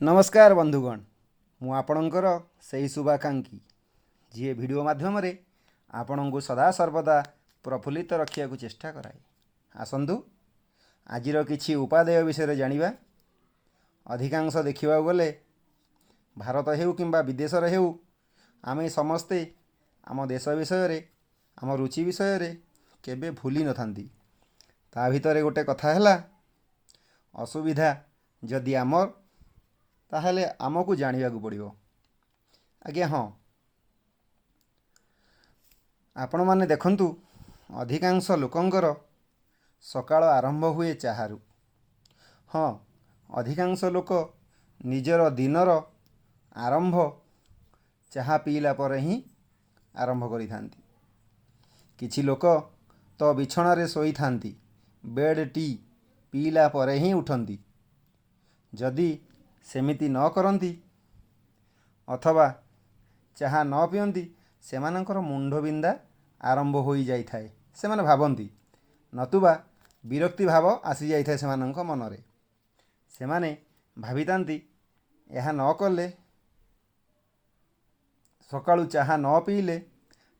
ନମସ୍କାର ବନ୍ଧୁଗଣ, ମୁଁ ଆପଣଙ୍କର ସେଇ ଶୁଭାକାଂକ୍ଷୀ, ଯିଏ ଭିଡ଼ିଓ ମାଧ୍ୟମରେ ଆପଣଙ୍କୁ ସଦାସର୍ବଦା ପ୍ରଫୁଲ୍ଲିତ ରଖିବାକୁ ଚେଷ୍ଟା କରାଏ। ଆସନ୍ତୁ ଆଜିର କିଛି ଉପାଦେୟ ବିଷୟରେ ଜାଣିବା। ଅଧିକାଂଶ ଦେଖିବାକୁ ଗଲେ ଭାରତ ହେଉ କିମ୍ବା ବିଦେଶରେ ହେଉ, ଆମେ ସମସ୍ତେ ଆମ ଦେଶ ବିଷୟରେ, ଆମ ରୁଚି ବିଷୟରେ କେବେ ଭୁଲି ନଥାନ୍ତି। ତା ଭିତରେ ଗୋଟେ କଥା ହେଲା, ଅସୁବିଧା ଯଦି ଆମର, ତାହେଲେ ଆମକୁ ଜାଣିବାକୁ ପଡ଼ିବ। ଆଜ୍ଞା ହଁ, ଆପଣମାନେ ଦେଖନ୍ତୁ, ଅଧିକାଂଶ ଲୋକଙ୍କର ସକାଳ ଆରମ୍ଭ ହୁଏ ଚାହାରୁ। ହଁ, ଅଧିକାଂଶ ଲୋକ ନିଜର ଦିନର ଆରମ୍ଭ ଚାହା ପିଇଲା ପରେ ହିଁ ଆରମ୍ଭ କରିଥାନ୍ତି। କିଛି ଲୋକ ତ ବିଛଣାରେ ଶୋଇଥାନ୍ତି, ବେଡ଼୍ ଟି ପିଇଲା ପରେ ହିଁ ଉଠନ୍ତି। ଯଦି ସେମିତି ନ କରନ୍ତି ଅଥବା ଚାହା ନ ପିଅନ୍ତି, ସେମାନଙ୍କର ମୁଣ୍ଡବିନ୍ଧା ଆରମ୍ଭ ହୋଇଯାଇଥାଏ ସେମାନେ ଭାବନ୍ତି, ନତୁବା ବିରକ୍ତି ଭାବ ଆସିଯାଇଥାଏ ସେମାନଙ୍କ ମନରେ। ସେମାନେ ଭାବିଥାନ୍ତି ଏହା ନ କଲେ, ସକାଳୁ ଚାହା ନ ପିଇଲେ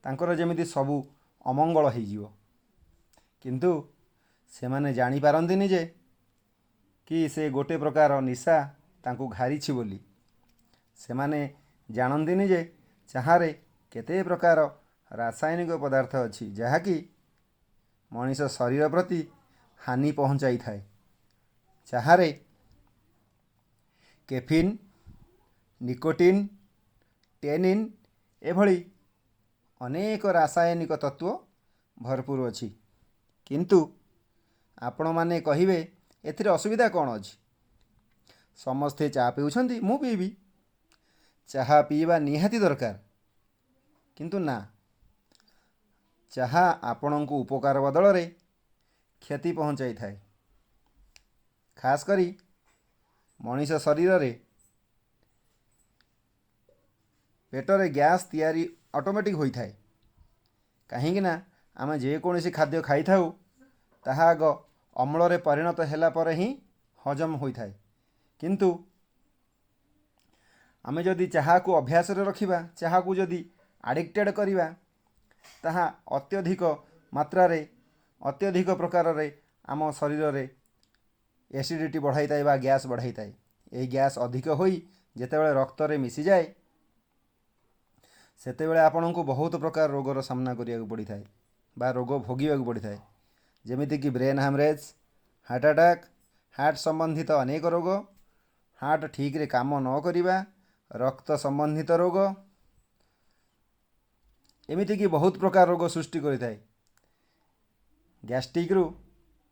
ତାଙ୍କର ଯେମିତି ସବୁ ଅମଙ୍ଗଳ ହେଇଯିବ। କିନ୍ତୁ ସେମାନେ ଜାଣିପାରନ୍ତିନି ଯେ କି ସେ ଗୋଟେ ପ୍ରକାର ନିଶା ତାଙ୍କୁ ଘାରିଛି ବୋଲି। ସେମାନେ ଜାଣନ୍ତିନି ଯେ ଚାହାରେ କେତେ ପ୍ରକାର ରାସାୟନିକ ପଦାର୍ଥ ଅଛି, ଯାହାକି ମଣିଷ ଶରୀର ପ୍ରତି ହାନି ପହଞ୍ଚାଇଥାଏ। ଚାହାରେ କେଫିନ୍, ନିକୋଟିନ୍, ଟେନିନ୍ ଏଭଳି ଅନେକ ରାସାୟନିକ ତତ୍ତ୍ୱ ଭରପୁର ଅଛି। କିନ୍ତୁ ଆପଣମାନେ କହିବେ, ଏଥିରେ ଅସୁବିଧା କ'ଣ ଅଛି? ସମସ୍ତେ ଚା ପିଉଛନ୍ତି, ମୁଁ ପିଇବି। ଚାହା ପିଇବା ନିହାତି ଦରକାର, କିନ୍ତୁ ନା, ଚାହା ଆପଣଙ୍କୁ ଉପକାର ବଦଳରେ କ୍ଷତି ପହଞ୍ଚାଇଥାଏ। ଖାସ୍ କରି ମଣିଷ ଶରୀରରେ ପେଟରେ ଗ୍ୟାସ୍ ତିଆରି ଅଟୋମେଟିକ୍ ହୋଇଥାଏ, କାହିଁକିନା ଆମେ ଯେକୌଣସି ଖାଦ୍ୟ ଖାଇଥାଉ ତାହା ଆଗ ଅମ୍ଳରେ ପରିଣତ ହେଲା ପରେ ହିଁ ହଜମ ହୋଇଥାଏ। କିନ୍ତୁ ଆମେ ଯଦି ଚାହାକୁ ଅଭ୍ୟାସରେ ରଖିବା, ଚାହାକୁ ଯଦି ଆଡ଼ିକ୍ଟେଡ଼୍ କରିବା, ତାହା ଅତ୍ୟଧିକ ମାତ୍ରାରେ, ଅତ୍ୟଧିକ ପ୍ରକାରରେ ଆମ ଶରୀରରେ ଏସିଡ଼ିଟି ବଢ଼ାଇଥାଏ ବା ଗ୍ୟାସ୍ ବଢ଼ାଇଥାଏ। ଏହି ଗ୍ୟାସ୍ ଅଧିକ ହୋଇ ଯେତେବେଳେ ରକ୍ତରେ ମିଶିଯାଏ, ସେତେବେଳେ ଆପଣଙ୍କୁ ବହୁତ ପ୍ରକାର ରୋଗର ସାମ୍ନା କରିବାକୁ ପଡ଼ିଥାଏ ବା ରୋଗ ଭୋଗିବାକୁ ପଡ଼ିଥାଏ, ଯେମିତିକି brain haemorrhage, heart attack, heart ସମ୍ବନ୍ଧିତ ଅନେକ ରୋଗ, ହାର୍ଟ ଠିକ୍ରେ କାମ ନ କରିବା, ରକ୍ତ ସମ୍ବନ୍ଧିତ ରୋଗ, ଏମିତିକି ବହୁତ ପ୍ରକାର ରୋଗ ସୃଷ୍ଟି କରିଥାଏ। ଗ୍ୟାଷ୍ଟ୍ରିକ୍ରୁ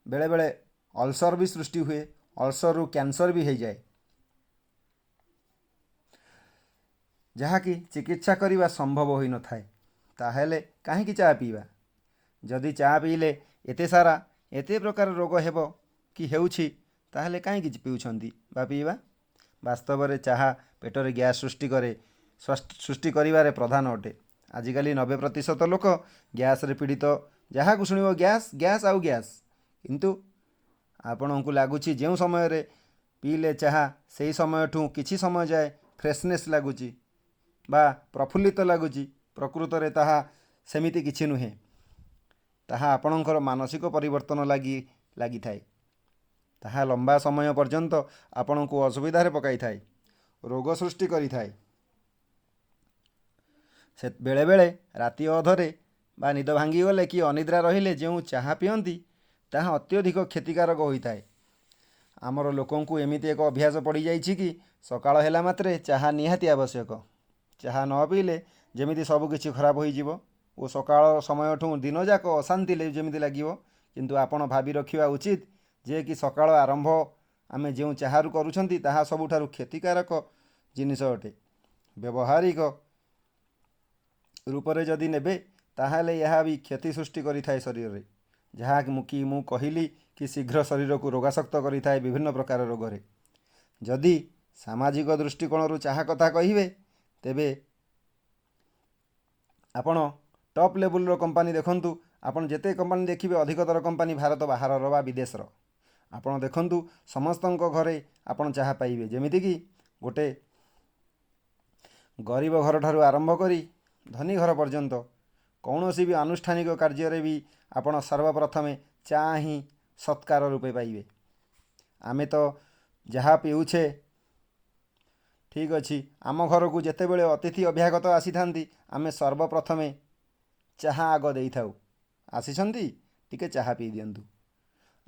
ବେଳେବେଳେ ଅଲସର୍ ବି ସୃଷ୍ଟି ହୁଏ, ଅଲସର୍ରୁ କ୍ୟାନ୍ସର୍ ବି ହେଇଯାଏ, ଯାହାକି ଚିକିତ୍ସା କରିବା ସମ୍ଭବ ହୋଇନଥାଏ। ତାହେଲେ କାହିଁକି ଚା ପିଇବା? ଯଦି ଚା ପିଇଲେ ଏତେ ସାରା ଏତେ ପ୍ରକାର ରୋଗ ହେବ କି ହେଉଛି, ତାହେଲେ କାହିଁକି ପିଉଛନ୍ତି ବା ପିଇବା? ବାସ୍ତବରେ ଚାହା ପେଟରେ ଗ୍ୟାସ୍ ସୃଷ୍ଟି କରେ, ସୃଷ୍ଟି କରିବାରେ ପ୍ରଧାନ ଅଟେ। ଆଜିକାଲି 90% ଲୋକ ଗ୍ୟାସ୍ରେ ପୀଡ଼ିତ। ଯାହାକୁ ଶୁଣିବ ଗ୍ୟାସ୍, ଗ୍ୟାସ୍ ଆଉ ଗ୍ୟାସ୍। କିନ୍ତୁ ଆପଣଙ୍କୁ ଲାଗୁଛି ଯେଉଁ ସମୟରେ ପିଇଲେ ଚାହା, ସେଇ ସମୟଠୁ କିଛି ସମୟ ଯାଏ ଫ୍ରେଶନେସ୍ ଲାଗୁଛି ବା ପ୍ରଫୁଲ୍ଲିତ ଲାଗୁଛି, ପ୍ରକୃତରେ ତାହା ସେମିତି କିଛି ନୁହେଁ। ତାହା ଆପଣଙ୍କର ମାନସିକ ପରିବର୍ତ୍ତନ ଲାଗି ଲାଗିଥାଏ। ତାହା ଲମ୍ବା ସମୟ ପର୍ଯ୍ୟନ୍ତ ଆପଣଙ୍କୁ ଅସୁବିଧାରେ ପକାଇଥାଏ, ରୋଗ ସୃଷ୍ଟି କରିଥାଏ। ସେ ବେଳେବେଳେ ରାତି ଅଧରେ ବା ନିଦ ଭାଙ୍ଗିଗଲେ କି ଅନିଦ୍ରା ରହିଲେ ଯେଉଁ ଚାହା ପିଅନ୍ତି, ତାହା ଅତ୍ୟଧିକ କ୍ଷତିକାରକ ହୋଇଥାଏ। ଆମର ଲୋକଙ୍କୁ ଏମିତି ଏକ ଅଭ୍ୟାସ ପଡ଼ିଯାଇଛି କି ସକାଳ ହେଲା ମାତ୍ରେ ଚାହା ନିହାତି ଆବଶ୍ୟକ। ଚାହା ନ ପିଇଲେ ଯେମିତି ସବୁକିଛି ଖରାପ ହୋଇଯିବ ଓ ସକାଳ ସମୟଠୁ ଦିନଯାକ ଅଶାନ୍ତି ଯେମିତି ଲାଗିବ। କିନ୍ତୁ ଆପଣ ଭାବି ରଖିବା ଉଚିତ ଯେ କି ସକାଳ ଆରମ୍ଭ ଆମେ ଯେଉଁ ଚାହାରୁ କରୁଛନ୍ତି, ତାହା ସବୁଠାରୁ କ୍ଷତିକାରକ ଜିନିଷ ଅଟେ। ବ୍ୟବହାରିକ ରୂପରେ ଯଦି ନେବେ, ତାହେଲେ ଏହା ବି କ୍ଷତି ସୃଷ୍ଟି କରିଥାଏ ଶରୀରରେ, ଯାହା କି ମୁଁ କହିଲି କି ଶୀଘ୍ର ଶରୀରକୁ ରୋଗାସକ୍ତ କରିଥାଏ ବିଭିନ୍ନ ପ୍ରକାର ରୋଗରେ। ଯଦି ସାମାଜିକ ଦୃଷ୍ଟିକୋଣରୁ ଚାହା କଥା କହିବେ, ତେବେ ଆପଣ ଟପ୍ ଲେବୁଲ୍ର କମ୍ପାନୀ ଦେଖନ୍ତୁ। ଆପଣ ଯେତେ କମ୍ପାନୀ ଦେଖିବେ, ଅଧିକତର କମ୍ପାନୀ ଭାରତ ବାହାରର ବା ବିଦେଶର। ଆପଣ ଦେଖନ୍ତୁ, ସମସ୍ତଙ୍କ ଘରେ ଆପଣ ଚାହା ପାଇବେ, ଯେମିତିକି ଗୋଟେ ଗରିବ ଘରଠାରୁ ଆରମ୍ଭ କରି ଧନୀ ଘର ପର୍ଯ୍ୟନ୍ତ କୌଣସି ବି ଆନୁଷ୍ଠାନିକ କାର୍ଯ୍ୟରେ ବି ଆପଣ ସର୍ବପ୍ରଥମେ ଚା ହିଁ ସତ୍କାର ରୂପେ ପାଇବେ। ଆମେ ତ ଯାହା ପିଉଛେ ଠିକ୍ ଅଛି, ଆମ ଘରକୁ ଯେତେବେଳେ ଅତିଥି ଅଭ୍ୟାଗତ ଆସିଥାନ୍ତି ଆମେ ସର୍ବପ୍ରଥମେ ଚାହା ଆଗ ଦେଇଥାଉ। ଆସିଛନ୍ତି, ଟିକେ ଚାହା ପିଇ ଦିଅନ୍ତୁ।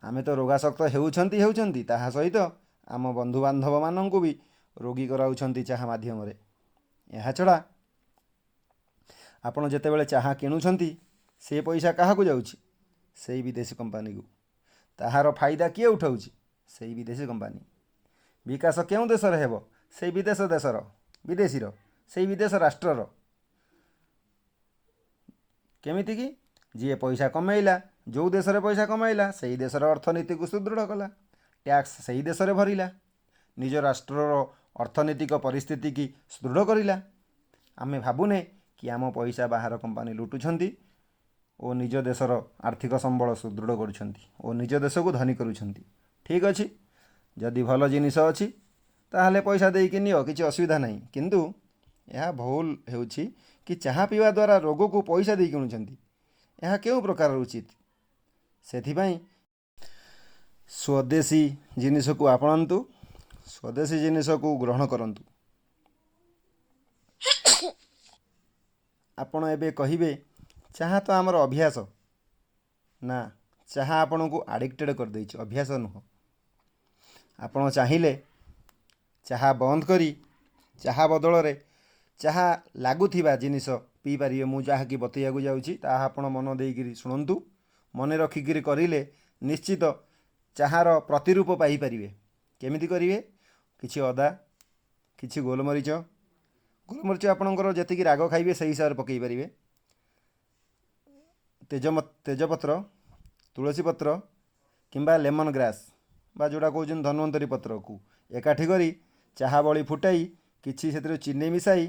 ଆମେ ତ ରୋଗାସକ୍ତ ହେଉଛନ୍ତି, ତାହା ସହିତ ଆମ ବନ୍ଧୁବାନ୍ଧବମାନଙ୍କୁ ବି ରୋଗୀ କରାଉଛନ୍ତି ଚାହା ମାଧ୍ୟମରେ। ଏହାଛଡ଼ା ଆପଣ ଯେତେବେଳେ ଚାହା କିଣୁଛନ୍ତି ସେ ପଇସା କାହାକୁ ଯାଉଛି? ସେଇ ବିଦେଶୀ କମ୍ପାନୀକୁ। ତାହାର ଫାଇଦା କିଏ ଉଠାଉଛି? ସେଇ ବିଦେଶୀ କମ୍ପାନୀ। ବିକାଶ କେଉଁ ଦେଶରେ ହେବ? ସେଇ ବିଦେଶ ଦେଶର, ବିଦେଶୀର, ସେଇ ବିଦେଶ ରାଷ୍ଟ୍ରର। କେମିତିକି ଯିଏ ପଇସା କମେଇଲା, ଯେଉଁ ଦେଶରେ ପଇସା କମେଇଲା ସେଇ ଦେଶର ଅର୍ଥନୀତିକୁ ସୁଦୃଢ଼ କଲା, ଟ୍ୟାକ୍ସ ସେଇ ଦେଶରେ ଭରିଲା, ନିଜ ରାଷ୍ଟ୍ରର ଅର୍ଥନୈତିକ ପରିସ୍ଥିତିକି ସୁଦୃଢ଼ କରିଲା। ଆମେ ଭାବୁନେ କି ଆମ ପଇସା ବାହାର କମ୍ପାନୀ ଲୁଟୁଛନ୍ତି ଓ ନିଜ ଦେଶର ଆର୍ଥିକ ସମ୍ବଳ ସୁଦୃଢ଼ କରୁଛନ୍ତି ଓ ନିଜ ଦେଶକୁ ଧନୀ କରୁଛନ୍ତି। ଠିକ୍ ଅଛି, ଯଦି ଭଲ ଜିନିଷ ଅଛି ତାହେଲେ ପଇସା ଦେଇକି ନିଅ, କିଛି ଅସୁବିଧା ନାହିଁ। କିନ୍ତୁ ଏହା ଭୁଲ ହେଉଛି କି ଚାହା ପିଇବା ଦ୍ୱାରା ରୋଗକୁ ପଇସା ଦେଇ କିଣୁଛନ୍ତି। ଏହା କେଉଁ ପ୍ରକାରର ଉଚିତ? ସେଥିପାଇଁ ସ୍ୱଦେଶୀ ଜିନିଷକୁ ଆପଣାନ୍ତୁ, ସ୍ୱଦେଶୀ ଜିନିଷକୁ ଗ୍ରହଣ କରନ୍ତୁ। ଆପଣ ଏବେ କହିବେ ଚାହା ତ ଆମର ଅଭ୍ୟାସ। ନା, ଚାହା ଆପଣଙ୍କୁ ଆଡ଼ିକ୍ଟେଡ଼ କରିଦେଇଛି, ଅଭ୍ୟାସ ନୁହଁ। ଆପଣ ଚାହିଁଲେ ଚାହା ବନ୍ଦ କରି ଚାହା ବଦଳରେ ଚାହା ଲାଗୁଥିବା ଜିନିଷ ପିଇପାରିବେ। ମୁଁ ଯାହାକି ବତେଇବାକୁ ଯାଉଛି ତାହା ଆପଣ ମନ ଦେଇକିରି ଶୁଣନ୍ତୁ, ମନେ ରଖିକିରି କରିଲେ ନିଶ୍ଚିତ ଚାହାର ପ୍ରତିରୂପ ପାଇପାରିବେ। କେମିତି କରିବେ? କିଛି ଅଦା, କିଛି ଗୋଲମରିଚ, ଗୋଲମରିଚ ଆପଣଙ୍କର ଯେତିକି ରାଗ ଖାଇବେ ସେଇ ହିସାବରେ ପକାଇ ପାରିବେ, ତେଜପତ୍ର, ତୁଳସୀ ପତ୍ର କିମ୍ବା ଲେମନ୍ ଗ୍ରାସ୍ ବା ଯେଉଁଟା କହୁଛନ୍ତି ଧନ୍ୱନ୍ତରୀ ପତ୍ରକୁ ଏକାଠି କରି ଚାହା ଭଳି ଫୁଟାଇ କିଛି ସେଥିରେ ଚିନି ମିଶାଇ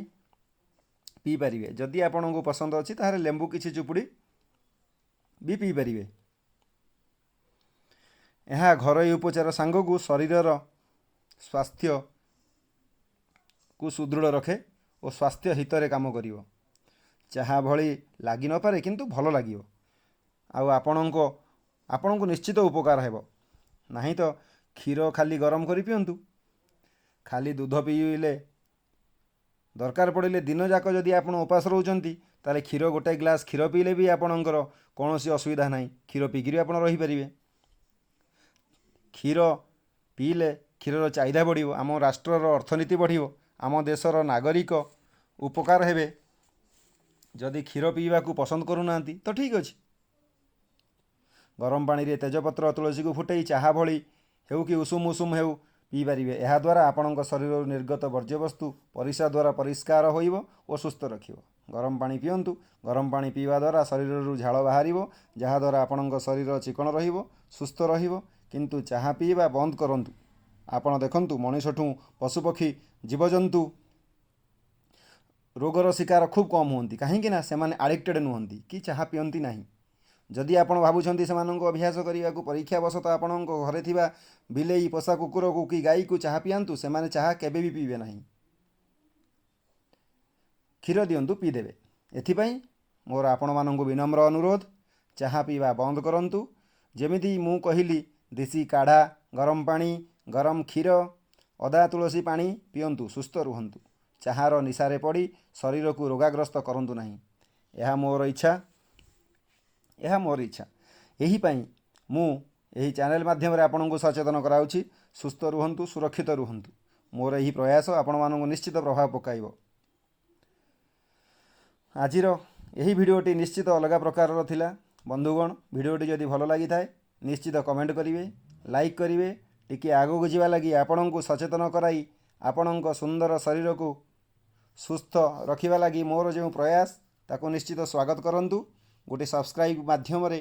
ପିଇପାରିବେ। ଯଦି ଆପଣଙ୍କୁ ପସନ୍ଦ ଅଛି ତାହେଲେ ଲେମ୍ବୁ କିଛି ଚୁପୁଡ଼ି ବି ପିଇପାରିବେ। ଏହା ଘରୋଇ ଉପଚାର ସାଙ୍ଗକୁ ଶରୀରର ସ୍ୱାସ୍ଥ୍ୟକୁ ସୁଦୃଢ଼ ରଖେ ଓ ସ୍ୱାସ୍ଥ୍ୟ ହିତରେ କାମ କରିବ। ଚାହା ଭଳି ଲାଗିନପାରେ କିନ୍ତୁ ଭଲ ଲାଗିବ, ଆଉ ଆପଣଙ୍କୁ ନିଶ୍ଚିତ ଉପକାର ହେବ। ନାହିଁ ତ କ୍ଷୀର ଖାଲି ଗରମ କରି ପିଅନ୍ତୁ, ଖାଲି ଦୁଧ ପିଇଲେ ଦରକାର ପଡ଼ିଲେ ଦିନଯାକ ଯଦି ଆପଣ ଉପାସ ରହୁଛନ୍ତି ତାହେଲେ କ୍ଷୀର ଗୋଟେ ଗ୍ଲାସ୍ କ୍ଷୀର ପିଇଲେ ବି ଆପଣଙ୍କର କୌଣସି ଅସୁବିଧା ନାହିଁ। କ୍ଷୀର ପିଇକିରି ଆପଣ ରହିପାରିବେ। କ୍ଷୀର ପିଇଲେ କ୍ଷୀରର ଚାହିଦା ବଢ଼ିବ, ଆମ ରାଷ୍ଟ୍ରର ଅର୍ଥନୀତି ବଢ଼ିବ, ଆମ ଦେଶର ନାଗରିକ ଉପକାର ହେବେ। ଯଦି କ୍ଷୀର ପିଇବାକୁ ପସନ୍ଦ କରୁନାହାନ୍ତି ତ ଠିକ୍ ଅଛି, ଗରମ ପାଣିରେ ତେଜପତ୍ର ତୁଳସୀକୁ ଫୁଟେଇ ଚାହା ଭଳି ହେଉ କି ଉଷୁମ ଉଷୁମ ହେଉ ପିଇପାରିବେ। ଏହାଦ୍ୱାରା ଆପଣଙ୍କ ଶରୀରରୁ ନିର୍ଗତ ବର୍ଜ୍ୟବସ୍ତୁ ପରିସ୍ରା ଦ୍ୱାରା ପରିଷ୍କାର ହୋଇବ ଓ ସୁସ୍ଥ ରଖିବ। ଗରମ ପାଣି ପିଅନ୍ତୁ। ଗରମ ପାଣି ପିଇବା ଦ୍ୱାରା ଶରୀରରୁ ଝାଳ ବାହାରିବ, ଯାହାଦ୍ୱାରା ଆପଣଙ୍କ ଶରୀର ଚିକଣ ରହିବ, ସୁସ୍ଥ ରହିବ। କିନ୍ତୁ ଚାହା ପିଇବା ବନ୍ଦ କରନ୍ତୁ। ଆପଣ ଦେଖନ୍ତୁ ମଣିଷଠୁ ପଶୁପକ୍ଷୀ, ଜୀବଜନ୍ତୁ ରୋଗର ଶିକାର ଖୁବ୍ କମ୍ ହୁଅନ୍ତି, କାହିଁକି ନା ସେମାନେ ଆଡ଼ିକ୍ଟେଡ଼ ନୁହନ୍ତି କି ଚାହା ପିଅନ୍ତି ନାହିଁ। ଯଦି ଆପଣ ଭାବୁଛନ୍ତି ସେମାନଙ୍କୁ ଅଭ୍ୟାସ କରିବାକୁ, ପରୀକ୍ଷା ବଶତଃ ଆପଣଙ୍କ ଘରେ ଥିବା ବିଲେଇ, ପୋଷା କୁକୁରକୁ କି ଗାଈକୁ ଚାହା ପିଆନ୍ତୁ, ସେମାନେ ଚାହା କେବେ ବି ପିଇବେ ନାହିଁ। କ୍ଷୀର ଦିଅନ୍ତୁ, ପିଇଦେବେ। ଏଥିପାଇଁ ମୋର ଆପଣମାନଙ୍କୁ ବିନମ୍ର ଅନୁରୋଧ, ଚାହା ପିଇବା ବନ୍ଦ କରନ୍ତୁ। ଯେମିତି ମୁଁ କହିଲି, ଦେଶୀ କାଢ଼ା, ଗରମ ପାଣି, ଗରମ କ୍ଷୀର, ଅଦା ତୁଳସୀ ପାଣି ପିଅନ୍ତୁ, ସୁସ୍ଥ ରୁହନ୍ତୁ। ଚାହାର ନିଶାରେ ପଡ଼ି ଶରୀରକୁ ରୋଗାଗ୍ରସ୍ତ କରନ୍ତୁ ନାହିଁ। ଏହା ମୋର ଇଚ୍ଛା, ଏହା ମୋର ଇଚ୍ଛା। ଏହିପାଇଁ ମୁଁ ଏହି ଚ୍ୟାନେଲ୍ ମାଧ୍ୟମରେ ଆପଣଙ୍କୁ ସଚେତନ କରାଉଛି। ସୁସ୍ଥ ରୁହନ୍ତୁ, ସୁରକ୍ଷିତ ରୁହନ୍ତୁ। ମୋର ଏହି ପ୍ରୟାସ ଆପଣମାନଙ୍କୁ ନିଶ୍ଚିତ ପ୍ରଭାବ ପକାଇବ। ଆଜିର ଏହି ଭିଡ଼ିଓଟି ନିଶ୍ଚିତ ଅଲଗା ପ୍ରକାରର ଥିଲା। ବନ୍ଧୁଗଣ, ଭିଡ଼ିଓଟି ଯଦି ଭଲ ଲାଗିଥାଏ ନିଶ୍ଚିତ କମେଣ୍ଟ କରିବେ, ଲାଇକ୍ କରିବେ। ଟିକିଏ ଆଗକୁ ଯିବା ଲାଗି ଆପଣଙ୍କୁ ସଚେତନ କରାଇ ଆପଣଙ୍କ ସୁନ୍ଦର ଶରୀରକୁ ସୁସ୍ଥ ରଖିବା ଲାଗି ମୋର ଯେଉଁ ପ୍ରୟାସ, ତାକୁ ନିଶ୍ଚିତ ସ୍ୱାଗତ କରନ୍ତୁ। ଗୋଟେ ସବସ୍କ୍ରାଇବ୍ ମାଧ୍ୟମରେ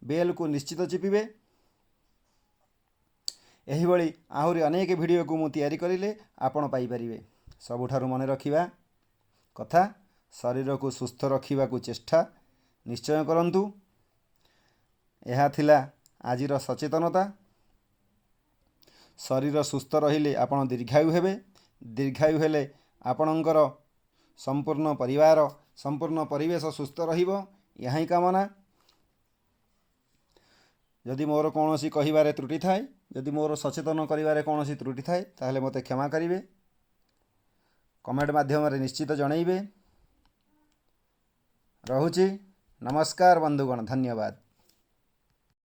ବେଲ୍କୁ ନିଶ୍ଚିତ ଚିପିବେ। ଏହିଭଳି ଆହୁରି ଅନେକ ଭିଡ଼ିଓକୁ ମୁଁ ତିଆରି କରିଲେ ଆପଣ ପାଇପାରିବେ। ସବୁଠାରୁ ମନେ ରଖିବା କଥା, ଶରୀରକୁ ସୁସ୍ଥ ରଖିବାକୁ ଚେଷ୍ଟା ନିଶ୍ଚୟ କରନ୍ତୁ। ଏହା ଥିଲା ଆଜିର ସଚେତନତା। ଶରୀର ସୁସ୍ଥ ରହିଲେ ଆପଣ ଦୀର୍ଘାୟୁ ହେବେ। ଦୀର୍ଘାୟୁ ହେଲେ ଆପଣଙ୍କର ସମ୍ପୂର୍ଣ୍ଣ ପରିବାର, ସମ୍ପୂର୍ଣ୍ଣ ପରିବେଶ ସୁସ୍ଥ ରହିବ, ଏହା ହିଁ କାମନା। ଯଦି ମୋର କୌଣସି କହିବାରେ ତ୍ରୁଟି ଥାଏ, ଯଦି ମୋର ସଚେତନ କରିବାରେ କୌଣସି ତ୍ରୁଟି ଥାଏ, ତାହେଲେ ମୋତେ କ୍ଷମା କରିବେ। କମେଣ୍ଟ ମାଧ୍ୟମରେ ନିଶ୍ଚିତ ଜଣାଇବେ। ରହୁଛି, ନମସ୍କାର ବନ୍ଧୁଗଣ, ଧନ୍ୟବାଦ।